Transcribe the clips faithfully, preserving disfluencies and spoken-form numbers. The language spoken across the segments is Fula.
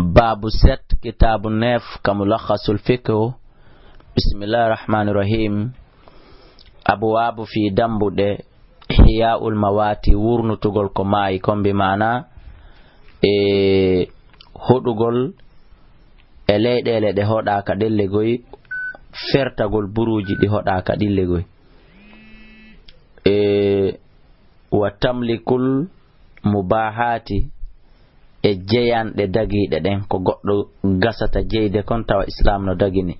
Baabu sept, kitaabu neuf, ka Mulakhasul Fiqh. Bismillahir Rahmanir Rahim. Abwaabu fii dambuɗe Ihyaa'ul Mawaati, wurnutugol ko maayi kon, bi maana e hoɗugol e leyɗeele ɗe hoɗaaka ɗen legoy, fertagol buruuji ɗi hoɗaaka ɗin legoy. E wa tamlikul mubaahaati, e jeyanɗe dagiiɗe ɗen, ko goɗɗo gasata jeyde kon tawa Islaam no dagini.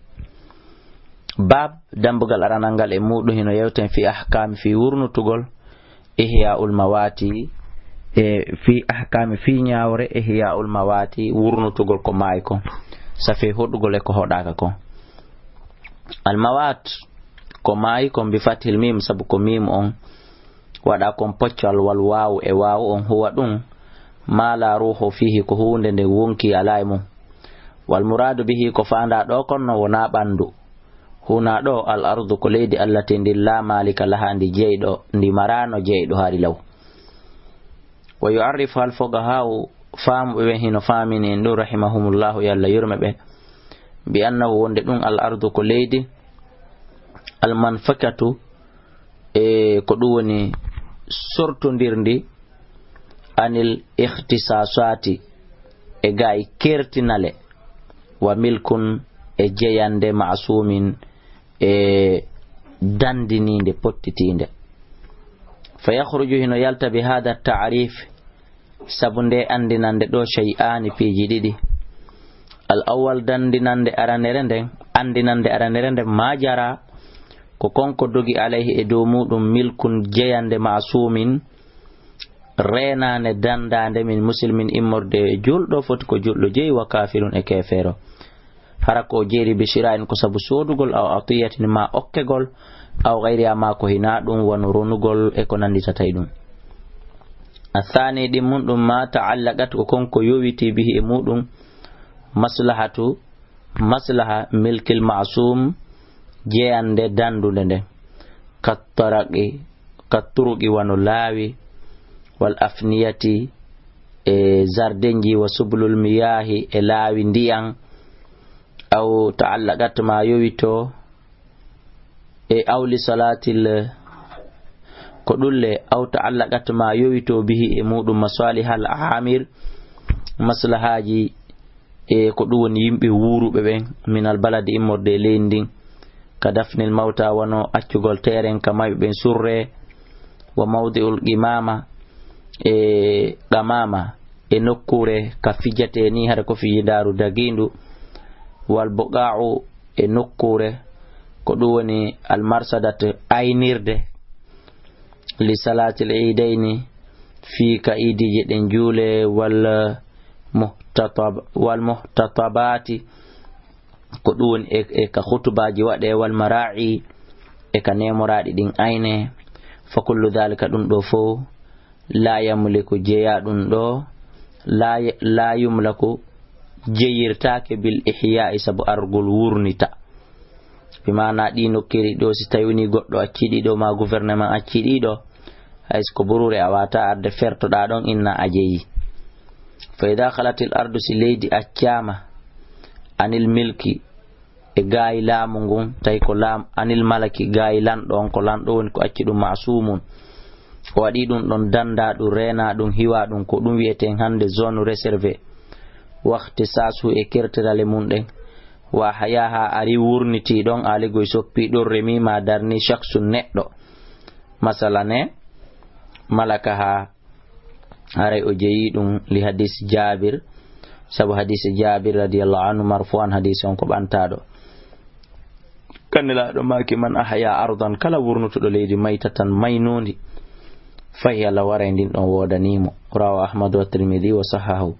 Baab, dambugal aranal ngal e muuɗum hino yewten fii ahkaami, fii wurnutugol Ihyaa'ul Mawaati, e fii ahkaami, fii ñaawre Ihyaa'ul Mawaati, wurnutugol ko maayi kon, safee hoɗugol e ko hoɗaaka kon. Al mawaat, ko maayi kon bi fathil miim, sabu ko miim on waɗa kon poccal, wal waawu e waawu on, huwa ɗum, maa laa ruuhu fiihi, ko huunde nde wonkii alaa e mum. Wal muraadu bihi, ko faandaa ɗoo kon non wonaa ɓanndu. Hunaa ɗoo, al ardu, ko leydi allati ndin laa maalika lahaa, ndi jeyɗo, ndi maraano jeyɗo hari law. Wa yu'arrifu al fuqahaa'u, faamuɓe ɓen hino faamini en ɗum, rahimahumullahu, yo Allah yurme ɓe, bi annahu, wonde ɗum al ardu ko leydi, al manfakatu, e ko ɗum woni sortondirndi, anil ikhtisasaati, e gaay kertinale, wa milkun, e jeyande, ma'sumin, e dandiniinde, pottitiinde. Fa yakhruju, hino yalta, bi haada ta'rif, sabu nde anndinande ɗoo, shay'aani, piiji ɗiɗi. Al awwal, danndinande aranere nden, anndinande aranere nden, maa jara, ko kon ko dogi, alayhi, e dow muuɗum, milkun, jeyande, ma'sumin, reenaande, danndaande, min muslimin, immorde e julɗo, foti ko julɗo jeyi, wa kaafirun, e keefeero. Hara ko o jeeri bi shira'in, ko sabu soodugol, aw atiyatin, maa okkegol, aw gayriha, maa ko hinaa ɗum, wano ronugol e ko nannditata e ɗum. Athaani, ɗimmun ɗum, maa ta'allaqat, ko kon ko yowitii, bihi, e muuɗum, maslahatu, maslaha, milkil ma'sum, jeyande danndunde nde, kattaraqi, katturuqi, wano laawi, wal afniyati, e zardenji, wa sublul miyaahi, e laawi ndiyan, aw ta'allaqat, maa yowito, e aw li salaatil, ko ɗulle, aw ta'allaqat, maa yowito, bihi, e muuɗum, masalihal aamir, maslahaaji, e ko ɗum woni yimɓe wuuruɓe ɓen, minal baladi, immorde e leydi ndin, ka dafnil mawta, wano accugol teeren ka mayɓe ɓen surre, wa mawdi'ul qimama, e qamama, e nokkuure ka fijete ni, hara ko fijindaaru dagiindu, wal buqa'u, e nokkuure, ko ɗum woni al marsadat, aynirde, li salaatil iidayni, fii ka iidiije ɗen juule, wal muhtatab-, wal muhtatabaati, ko ɗum woni e, e ka khutubaaji waɗe, wal maraa'i, e ka neemoraaɗi ɗin ayne. Fa kullu dhalika, ɗum ɗoo fow, laa yamliku, jeyaa ɗum ɗoo, laa, laa yumlaku, jeyirtaake, bil ihyaa'i, sabu argol wurnita. Bi maana ɗii nokkeeli ɗoo, si tawi woni goɗɗo accii ɗi ɗoo, maa gouvernement accii ɗi ɗoo, hay so ko buruure, a waawataa arde fertoɗaa ɗon inna a jeyii. Fa idaa khalatil ardu, si leydi accaama, anil milki, e gaayi laamu ngun, tawi ko laam-, anil malaki, gaayi lanɗo on, ko lanɗo woni ko acci ɗum ma'suumun. O waɗii ɗum ɗon, danndaa ɗum, reenaa ɗum, hiwaa ɗum, ko ɗum wi'eten hannde zone réservée. Wa ikhtisaasu, e kertirale mum ɗen. Wa ahyaaha, ari wurnitii ɗon, aaligoy soppii ɗon, remii ma darnii shakhsun, neɗɗo. Masalan, e malakaha, haray o jeyi ɗum li hadis Jaabir, sabu hadis Jaabir radiyallahu anhu marfu'an, hadis on ko ɓantaaɗo. Kannelaaɗo maaki, "Man ahya ardan," kala wurnutuɗo leydi, "maytatan," maynoondi, "fa hiya," Allah waray ndin ɗon woodanii mo. Rawahu Ahmad wa Tirmidhi wa sahahu.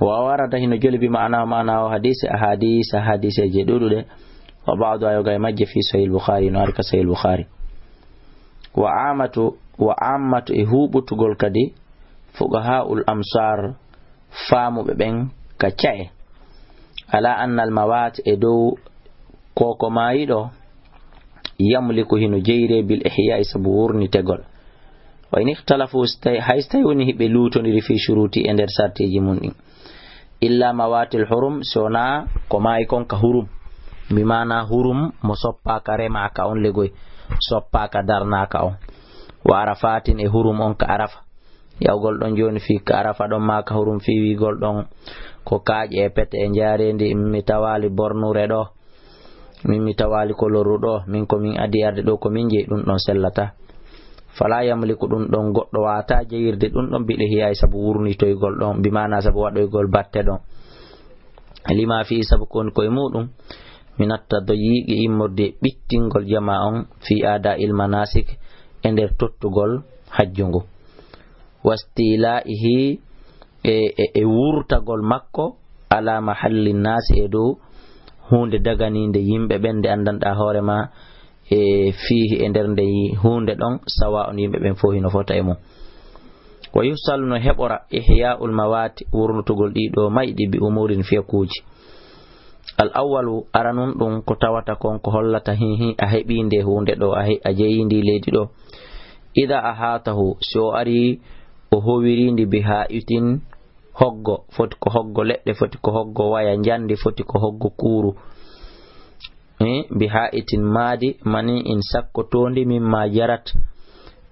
Wa warada, hino joli, bi ma'ana, ma'ana o hadisi, ahadis, ahadiseeje ɗuuɗuɗe, wa ba'du, yoga e majje, fi Sahih Bukhari, no ari ka Sahih Bukhari. Wa amatu, wa ammatu, e huuɓutugol kadi, fuqaha'ul amsar, faamuɓe ɓen ka ca'e, ala anna al mawat, e dow ko ko maayiɗo, yamliku, hino jeyre, bil ihya'i, sabu wurnitegol. Wa in ikhtalafu, si tawi, hay si tawi woni hiɓe luutondiri, fi shuruti, e nder sartiiji mum ɗin. Illa mawatil hurum, si wonaa ko maayi kon ka hurum. Bi maana hurum mo soppaaka remaaka on legoy, soppaaka darnaaka on. Wa arafatin, e hurum on ka Arafa. Yawgol ɗon jooni fii ka Arafa ɗon maa ka hurum fii wiigol ɗon ko kaaƴe e pete e njaareendi, mi tawaali bornuure ɗoo. Min mi tawaali ko lorru ɗoo, min ko min adii arde ɗoo ko min jeyi, ɗun ɗon sellataa. Falaa yamliku, ɗun ɗon goɗɗo waawataa jeyirde ɗun ɗon bil ihya'i sabu wurnitoygol ɗon, bi maana sabu waɗoygol batte ɗon. Lima fii sabu ko woni ko e muuɗun, min attadayyiqi immorde e ɓittingol jamaa on fii ada'il manasik e nder tottugol hajju ngu. Wastila'ihi e, e, e wurtagol makko ala mahalli naasi e dow huunde daganiinde yimɓe ɓen nde anndanɗaa hoore maa e fiihi e nder nde yi-, huunde ɗon sawa on yimɓe ɓen fof hino fota e mum. Wa yuhsalu no heɓora ihya'ul mawaati wurnutugol ɗii ɗoo mayɗi bi umurin fekuuji. Al awwalu, aranun ɗun ko tawata kon ko hollata hihi a heɓii nde huunde ɗoo, a he-, a jeyii ndii leydi ɗoo. Ida a haatahu, si o arii o howiri ndi bi ha'itin hoggo, foti ko hoggo leɗɗe, foti ko hoggo waya njandi, foti ko hoggo kuuru. Eh, bi ha'itin maadi, mani in sakkotoondi min ma jarat.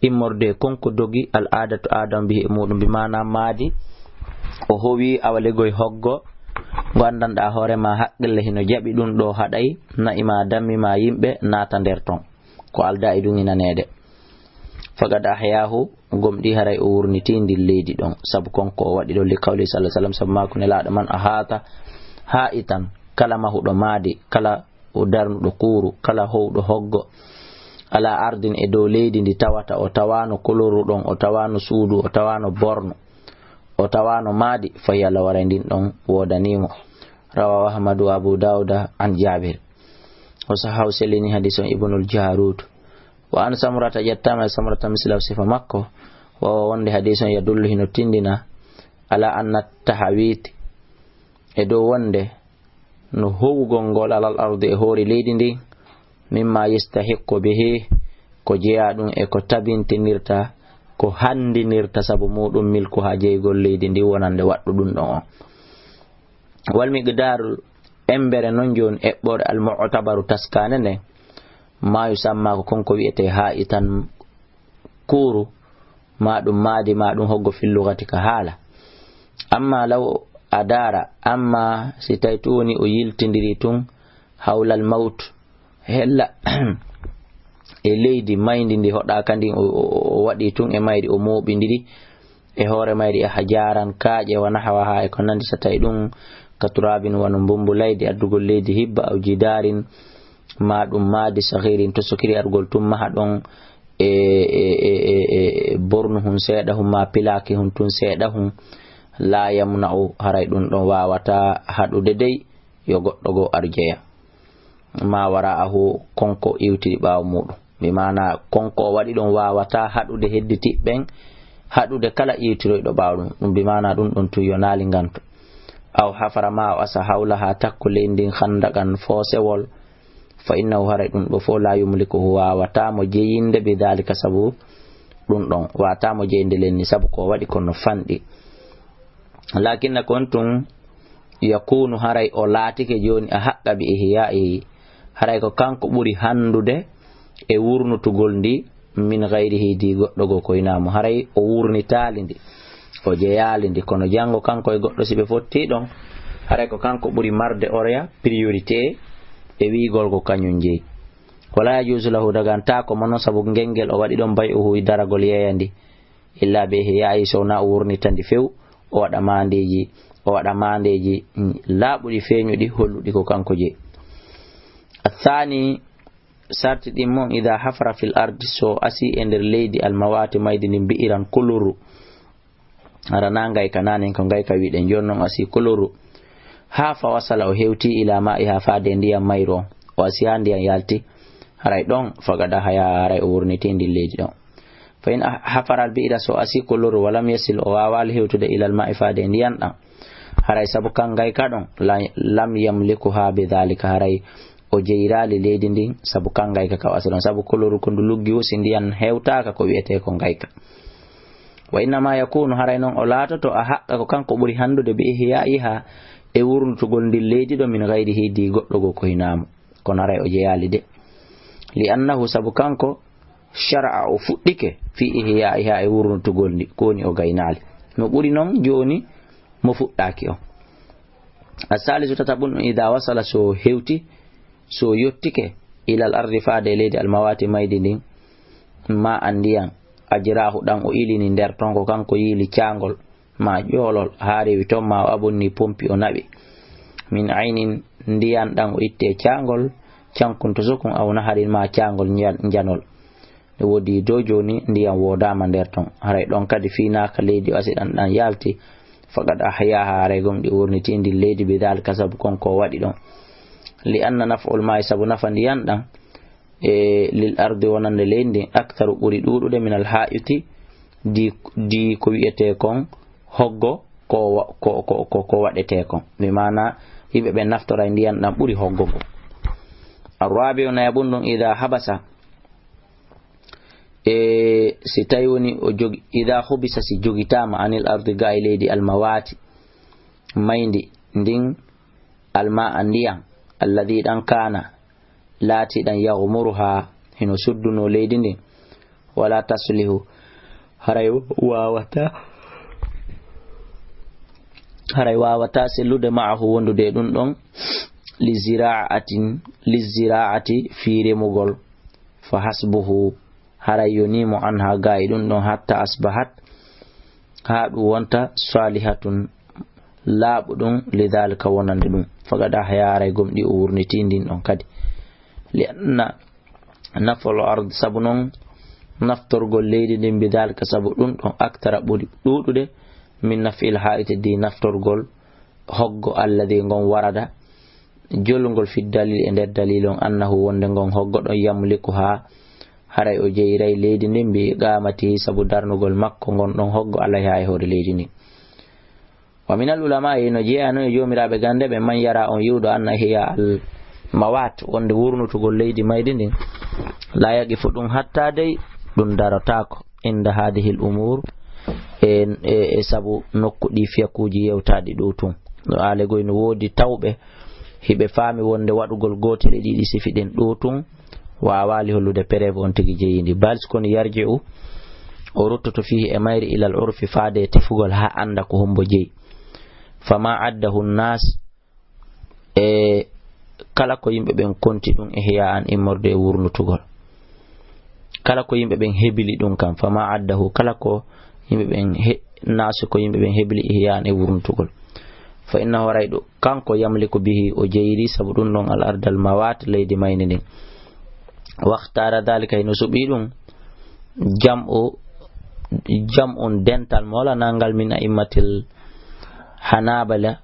Immorde e kon ko dogi al aadatu aadam bihi e muuɗun, bi maana maadi, o howi awa legoy hoggo, ngo anndanɗaa hoore maa haqqille hino jaɓi ɗun ɗoo haɗay, na'i maa dammi maa yimɓe naata nder ton. Ko aldaa e ɗun inaneede. Faqad ahyaahu, gomɗii haray o wurnitii ndin leydi ɗon. Sabu kon ko o waɗi ɗon li qawli sallallahu alaihi wasallam, sabu maaku Nelaaɗo man a haata ha'itan, kala mahuɗo maadi, kala o darnuɗo kuuru, kala howɗo hoggo, ala ardin e dow leydi ndi tawata o tawaano koloru ɗon, o tawaano suudu, o tawaano borno, o tawaano maadi, fa hiya lawaray ndin ɗon woodanii mo. Rawahu Ahmadu wa Abu Dawuda an Jabir. O sahahu sellini hadis on Ibnul Jarud. Wa an Samurata ƴettaama e Samurata mislahu sifa makko. Wa wonde hadis on yadullu hino tindina ala anna tahawiti e dow wonde no howugol ngol alal ardi e hoore leydi ndi, mimma yastahiqqu bihi, ko jeyaa ɗum e ko tabintinirta, ko hanndinirta sabu muuɗum milku haa jeygol leydi ndi wonande waɗɗo ɗum ɗon on. Wal miqdaaru, embere non jooni eɓɓore al mu'tabaru taskaande nden, maa yusammaa ko kon ko wi'etee haa'itan kuuru, maa ɗum maadi, maa ɗum hoggo fil lugati ka haala. Amma law a daara, amma si tawi tun woni o yiltindiri tun hawlal mawt, hella e leydi mayndi ndi hoɗaaka ndin, o, o, o waɗi tun e mayri, o mooɓindiri e hoore mayri ahjaaran kaaƴe wa nahwaha e ko nandi, so tawi ɗum ka turaabin wano mbumbu laydi, addugol leydi hibba, aw jidaarin, maa ɗum maadi sahirin, to sokiri argol tun maha ɗon e, e, e, e, e bornu hun seeɗa hun, maa pilaaki hun tun seeɗa hun, laa yamna'u, haray ɗum ɗon waawata haɗude dey yo goɗɗo goo ar jeya. Ma wara'ahu, kon ko iwtiri ɓaawo muuɗum. Bi maana kon ko o waɗi ɗum waawataa haɗude hedditiiɓe ɓen, haɗude kala iwtiroyɗo ɓaawo ɗum. Ɗum bi maana ɗum ɗon tun yo naali nganto. Aw hafara, ma o asa hawlaha takko leydi ndin khandaqan foosewol. Fa innahu, haray ɗum ɗo fof, la yumlikuhu, waawataa mo jeyinde bi dhalika sabu ɗum ɗon. Waawataa mo jeyinde lenni sabu ko o waɗi ko no fanɗi. Lakinna kon tun yakunu, haray o laatike jooni a haqqa bi ihya'ihi, haray ko kanko ɓuri hanndude e wurnutugol ndi min ghayrihi, di goɗɗo goo koynaa mo. Haray o wurnitaali ndi, o jeyaali ndi, kono janngo kanko e goɗɗo si ɓe fottii ɗon, haray ko kanko ɓuri marde oreya priorité e wi'igol ko kañum jeyi. Wala yajuzu lahu, dagantaako mo non sabu ngel ngel o waɗi ɗon bay'uhu, daragol yeeya ndi. Illa bi ihya'i, so wonaa o wurnita ndi few, o waɗa maandeeji, o waɗa maandeeji, mm, laaɓuɗi feeñuɗi holluɗi ko kanko jeyi. Athani, sarti ɗin mon, idha hafara fil ardi, so asi e nder leydi, al mawati, maydi ndin, bi'ran, koloru. Hara na ngayka, nanen ko ngayka wi'ɗen, jooni non asi koloru. Ha fa wasala, o hewti, ila ma'iha, faade e ndiyam mayru on. O asi ha ndiyam yalti, haray ɗon, faqad ahya, haray o wurniti ndin leydi ɗon. Fa in ah-, hafara al bi'ra, so asi koloru, wa lam yasil, o waawaali hewtude, ilal ma'i, faade e ndiyan ɗan. Haray sabu kan ngayka ɗon, la-, lam yamlikuha bi dhalika, haray o jeyiraali leydi ndin, sabu kan ngayka ka o asi ɗon. Sabu koloru ko ndu luggi, o si ndiyan hewtaaka ko wi'etee ko ngayka. Wa innama yakunu, haray non o laatoto a haqqa ko kanko ɓuri handude bi ihya'iha e wurnutugol ndin leydi ɗo min gayrihi di goɗɗo goo ko hinaa mo. Kono haray o jeyaali de. Li annahu, sabu kanko, shara'a o fuɗɗike fi ihya'iha e wurnutugol ndi, ko woni o gaynaali. No ɓuri non jooni mo fuɗɗaaki on. As-salisu tataɓun, ida wasala so hewti, so yottike, ilal ardi faade e leydi almawati maydi ndin, ma an ndiyan, ajrahu ɗan o ilini nder ton ko kanko yiili caangol, ma ƴoolol, haa rewi ton ma o abonni pompi o naɓi. Min aynin ndiyan ɗan o itte caangol, cankun to sokun aw naharin ma caangol njan-, njanol. Nde woodi dow jooni, ndiyam woodaama nder ton. Haray ɗon kadi fiinaaka leydi o asiɗan ɗan yaalti. Faqad ahyaha, haray gomɗi wurniti ndin leydi, bidhalika, sabu kon ko waɗi ɗon. Li anna naf'ul ma'i, sabu nafa ndiyan ɗan, e lil ardi wonande leydi ndin, aktharu ɓuri ɗuuɗude min al ha'iti, di, di ko wi'etee kon hoggo ko wa-, ko, ko, ko, ko waɗetee kon. Mi maana yimɓe ɓen naftora e ndiyan ɗan ɓuri hoggo ngon. Arrabi'u nayaɓun ɗum, ida habasa, e si tawi woni o jogi, ida hubisa, si jogitaama anil ardi ga e leydi almawati, mayndi ndin, alma a ndiyan, alladi ɗan kana, laatiɗan yaghmuruha, hino suddunoo leydi ndin, wala taslihu, haray waawata, haray waawata sellude ma'ahu wondude e ɗum ɗon, li zira'atin, li zira'ati fii remugol, fa hasbuhu, haray yonii mo anha gaa e ɗum ɗon, hatta asbahat, haa ɗum wonta salihatun, laaɓuɗum, lidhalika wonande ɗum. Faqad ahya, haray gomɗi o wurnitii ndin ɗon kadi. Li anna naf'ul ard, sabu non naftorgol leydi ndin, bidhalika, sabu ɗum ɗon, aktara, ɓuri ɗuuɗude, min naf'il ha'iti, di naftorgol hoggo, alladi, ngon warada, jolungol, fi dalil, e nder dalil on, annahu, wonde ngon hoggo ɗon, yamlikuha, haray o jeyiray leydi ndin, bi iqamatihi, sabu darnugol makko ngon ɗon hoggo alayha, e hoore leydi ndin. Wa minal ulama'i, no jeeyano e joomiraaɓe gannde ɓen, man yara, on yi'uɗo, anna ihya al mawat, wonde wurnutugol leydi maydi ndin, la yaqifu, ɗum hatta dey ɗum darotaako, inda hadihil umur, e, e, e sabu nokku ɗi fiyakuuji yewtaaɗi ɗo tun. No aale goy no woodi tawɓe hiɓe faami wonde waɗugol gootel e ɗiɗi sifi ɗin ɗo tun waawaali hollude preuve on tigi jeyi ndi. Bal si kono yarji'u, o ruttoto fihi, e mayri, ilal urfi, faade e tefugol haa annda ko hombo jeyi. Fama addahu nnas, e kala ko yimɓe ɓen konti ɗum, ihya an, immorde e wurnutugol. Kala ko yimɓe ɓen hebili ɗum kan, fama addahu, kala ko yimɓe ɓen he-, naasu ko yimɓe ɓen hebili, ihya an, e wurnutugol. Fa innahu, haray ɗo, kanko, yamliku bihi, o jeyiri sabu ɗum ɗon, al ardal mawat, leydi mayndi ndin. Wakhtara dhalika, hino suɓi ɗum, jam'u, jam'un, dental, mawla nangal, min a'immatil hanabila,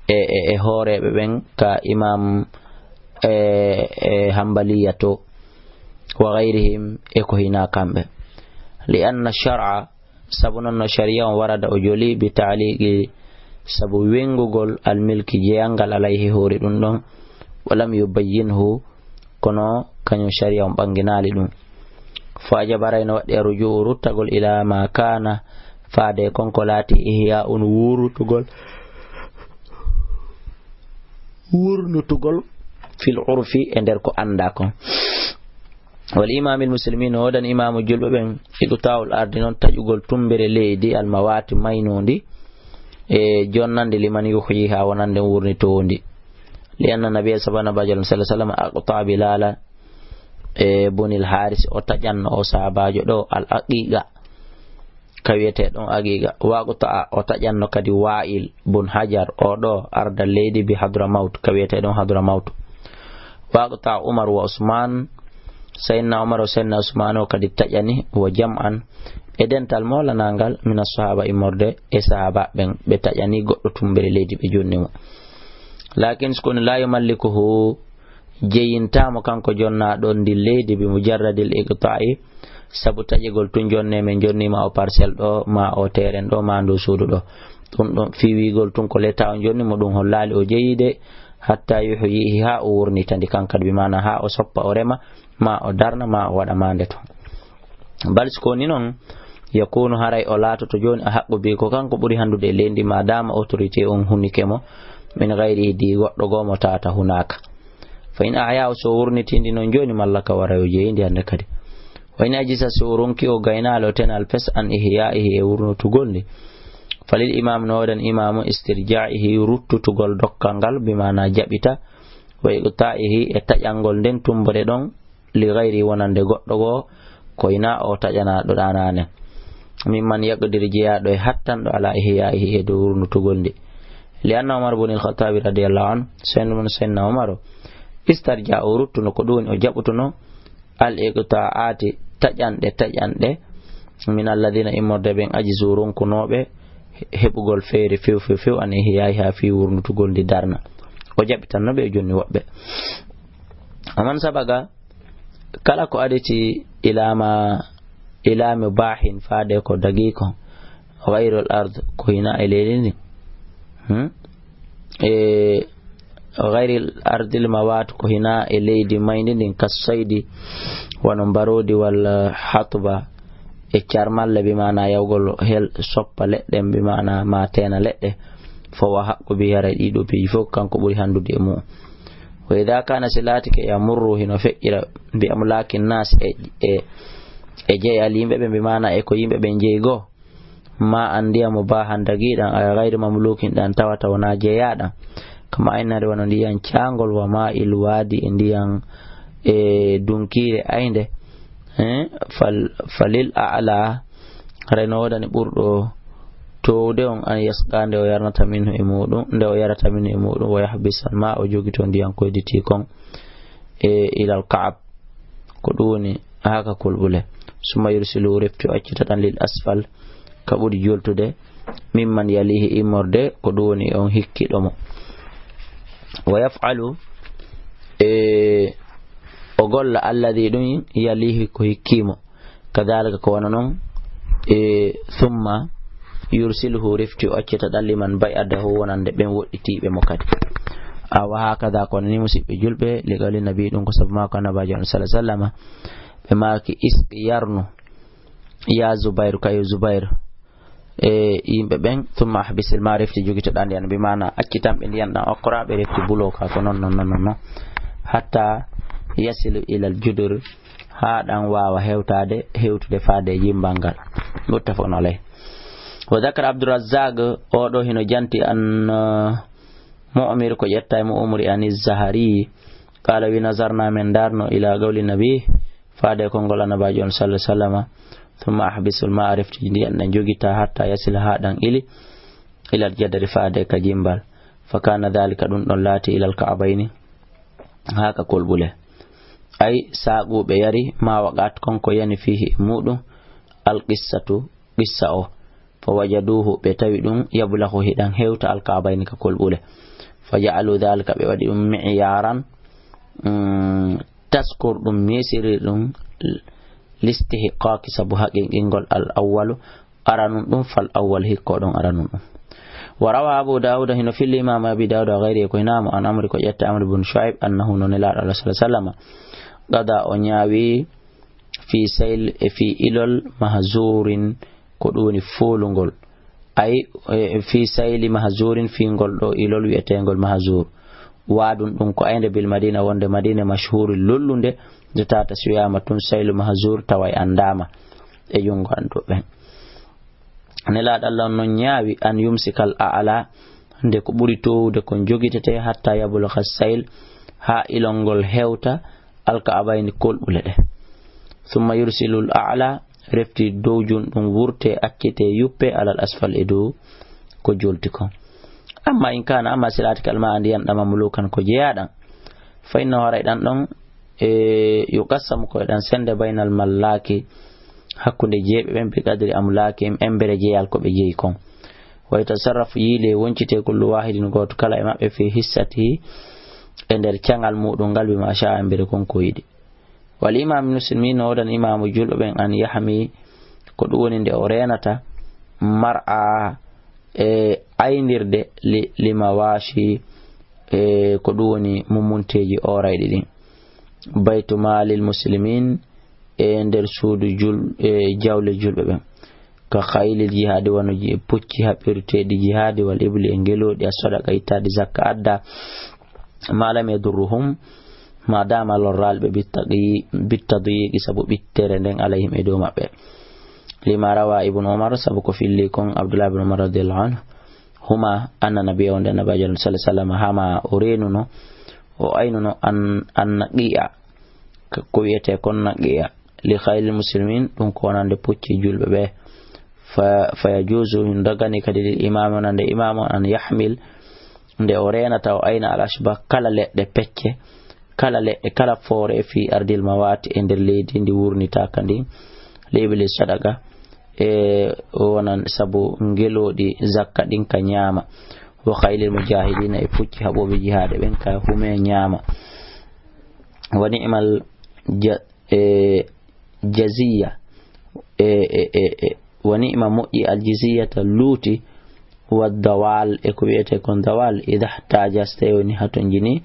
e, e, e hooreeɓe ɓen ka imam, e, e Hanbaliya to, wa ghayrihim, e ko hinaa kamɓe. Li anna shar'a, sabu non no shari'a on warada o joli, bi ta'liqi, sabu wengugol, al milki, jeyal ngal, alayhi, hoore ɗum ɗon, wa lam yubayyinhu, kono kañum shari'a on ɓannginaali ɗum. Fa ajaba, haray no waɗɗi, arruju'u, ruttagol, ila ma kana, faade e kon ko laati, ihya un, wurnutugol, wurnutugol, fil urfi, e nder ko annda kon. Wal imamil muslimin, no woodani imaamu julɓe ɓen, iqta'ul ardi, non taƴugol tumbere leydi, al mawati, maynoondi, e jonnande, liman yuhyiha, wonande wurnitoondi. Li anna nabiyya, sabu Nabaajo sallallahu alaihi wasallam, aqta Bilala, e Bunil Haris, o taƴanno o sahabaajo ɗo al aqiqa, ka wiyetee ɗon aqiqa. Wa aqta, o taƴanno kadi Wa'il bun Hajar, o ɗo arda leydi bi Hadramawt, ka wiyetee ɗon Hadramawt. Wa aqta Umar wa Usman, Sayyidina Umar o Sayyidina Usman o kadi taƴani, wa jam'an, e dental mawlanangal, mina sahaba, immorde e sahaba ɓen, ɓe taƴani goɗɗo tumbere leydi, ɓe jonni mo. Lakin, si kono, la yumallikuhu, jeyintaamo kanko jonnaaɗo ndin leydi, bi mujarradil iqta'i, sabu taƴegol tun, jonne men jonniima o parcelle ɗo, ma o terrain ɗo, ma ndu suudu ɗo. Ɗum ɗon fii wiigol tun ko leta on jonni mo, ɗum hollaali o jeyi de, hatta yuhyihi, haa o wurnita ndi kankadi, bi maana haa o soppa o rema, ma o darna, ma o waɗa maande ton. Bal si ko ni non, Yakunu, haray o laatoto jooni a haqqu bi ko kanko ɓuri hanndude e leydi ma dama autorité on hunike mo, min gayri di goɗɗo goo mo tawata hunaka. Fa in ahya o so wurnitindi noon jooni mallaka waray o jeeyindi hannde kadi. Wa in ajisa so o ronki o gaynaali o tenal pes an ihyaihi e wurnutugol ndi. Falil imam no waɗan imamu istirjaihi ruttutugol dokkal ngal bi maana jaɓita. Wa iqtaihi e taƴangol nden tumbore ɗon li gayri wonande goɗɗo goo, ko ina o taƴanaaɗo ɗaanaane. Mimman yaqdir jeyaaɗo e hattanɗo ala ihyaihi e dow wurnutugol ndi. Li anna Umar bun al-Khattabi radiyallahu anhu, senno mun senna Umar o, istarja o ruttuno ko ɗum woni o jaɓutuno al iqta'ati taƴanɗe, taƴanɗe min alladhina immorde ɓen ajizu ronkunooɓe heɓugol feere few, few, few an ihyaiha fii wurnutugol ndi darna. O jaɓitanno ɓe jonni woɓɓe. Aman sabaga kala ko aditi ilama, ilami bahin faade ko dagi ko ghayrul ard ko hina e leydi ndi. Hmm? E ghayril ardil mawat ko hina e leydi mayndi ndin kas saydi wano mbarodi walla hatba e carmalle bi maana yawgol hel soppa leɗɗe bi maana ma teena leɗɗe. Fo wa haqqu bi haray ɗiɗo piiji fof kanko ɓuri hanndude e mu'um. Wa idha kana si laatike yamurru hino feƴƴira bi amlaki nas e, e, e jeyal yimɓe ɓe bi maana e ko yimɓe ɓe jeyi goo. Ma an ndiyan mo bahan dagiɗan ay gayri mamlukin ɗan tawata wona jeyaɗan. Kama innade wano ndiyan cangol wa ma il wadi e ndiyan e dunkire aynde. Eh, fal, falil a'la haray no wodani ɓurɗo towde on an yasqa nde o yarnata minhu e muɗum, nde o yarata minhu e muɗum, wa yahbisan ma o jogito ndiyan koyditi kon e ilal ka'ab. Ko ɗum woni haka kulɓule. Summa yursilu refti o accita ɗan lil asfal ka ɓuri joltude mimman yalihi immorde ko ɗum woni on hikkiɗo mo. Wa yaf'alu e o golla alladhi ɗum yalihi ko hikkimo. Kadhalika ko wano non e summa yursiluhu refti o accita ɗan liman bay'adahu wonande ɓen woɗɗitiɓe mo kadi. Awa hakada kono ni musiɓɓe julɓe li qawli nabi ɗum ko sabu mako annabajo on sallallahu alaihi wasallama ɓe maki isqi yarnu ya Zubairu kayo Zubairu e yimɓe ɓen summa ahbisil ma refti jogito ɗan ndiyan bi mana accitan ɓe ndiyan ɗan okkora ɓe refti bulo ka ko non non non non non hatta yasilu ilal judur ha ɗan wawa hewtade hewtude faade e jimbal ngal. Muttafaqun alayh. Wa dhakara Abdurrazzaq oɗo hino janti an uh, mu'mir ko ƴetta e mu'mri an zahari qala wi nazarna min darno ila qawli nabi faade konngol annabajo on sallallahu alaihi wasallama. Thumma ahbisul ma refti ndiyan ɗan jogita hatta yasila ha ɗan ili ilal jadari faade ka jimbal. Fa kana dhalika ɗum ɗon laati ilal ka'abayni ha ka kolɓule. Ay saquɓe yari ma waqat kon ko yani fihi e muɗum al qissatu qissa o. Fa wajaduhu ɓe tawi ɗum yablahu hiɗan hewta al ka'abayni ka kolɓule. Fa ja'alu dhalika ɓe waɗi ɗum mi'yaran mm, taskor ɗum mesiri ɗum listihqaqi sabu haqiqingol al awwalu aranun ɗum fal awwal hikko ɗon aranun ɗum. Wa rawa abu dawuda hino filli imam abi dawuda gayri ko hinamo an amri ko ƴetta amri bun shuaib annahu no nelaɗo allah sallallahu alaihi wasallam qada o ñaawi fi sayl e fi ilol mahzurin ko ɗum woni foolungol. Ay e fi sayli mahzurin fi ngol ɗo ilol wi'etengol mahzur. Waadun ɗum ko aynde bil madina wonde madina mashhuri lollunde nde tata suyama tun saylu mahzur tawa e andama e jungo anduɓe. Nelaɗo allah on non ñaawi an yumsikal a'la nde ko ɓuri towude kon jogitete hatta yabluga sayl ha ilol ngol hewta alka'abayni kolɓule ɗe. Thumma yursilul a'la refti dowjun ɗum wurte accite yuppe alal asfal e dow ko jolti kon. Amma in kana amma si laatike alma ndiyan ɗan mamlukan ko jeyaɗan fa inna horay ɗan ɗon e yuqassamu ko e ɗan sende baynal mallaki hakkunde jeeɓe ɓen bi qadri amlaki embere jeyal ko ɓe jeyi kon. Wa yatasarrafu yiile woncite kullu wahidin goto kala e maɓɓe fi hissatihi e nder cangal muɗum ngal bima sha'a embere kon ko yiɗi. Wal imam muslimin no wodan imamu julɓe ɓen an yahmi ko ɗum woni nde o renata mar'a e aynirde li, li mawashi e ko ɗum woni mummunteji orayɗi ɗin. Baytu malil muslimin e nder suudu jul e jawle julɓe ɓen. ka khaylil jihaadi, wano ji-, pucci haɓɓirteeɗi jihaadi, wal ibli, e ngelooɗi, as-sadaqa, ittaade zakka adda, ma lam yadurruhum, ma dama lorraali ɓe bittaqi-, bittadyiqi, sabu ɓittere nden alayhim e dow maɓɓe. Lima rawa Ibnu Umar, sabu ko filli kon Abdullah ibn Umar radiyallahu anhu, huma anna nabiyya, wonde Nabiyaajo sallallahu alayhi wasallam hama, o reenuno, o aynuno an, an naqi'a, ko wiyetee kon naqi'a, li khaylil muslimin, ɗum ko wonande pucci julɓe ɓe. Fa, fa yajuzu, hin dagani kadi lil imami, wonande imam on, an yahmil, nde o reenata, o ayna al ashba, kala leɗɗe pecce, kala leɗɗe, kala foore, fi ardil mawati, e nder leydi ndi wurnitaaka ndi, li ibli sadaqa, e wonan sabu ngelooɗi zakka ɗin ka ñaama, wa khaylil mujahidina, e pucci haɓooɓe jihaade ɓen ka hume ñaama. Wa ni'mal ja-, e, jaziya, e, e, e, e, wa ni'ma moƴƴi aljiziyata luuti, wa dawal, e ko wiyetee kon dawal, idha ihtaja, so tawi woni hatonjini,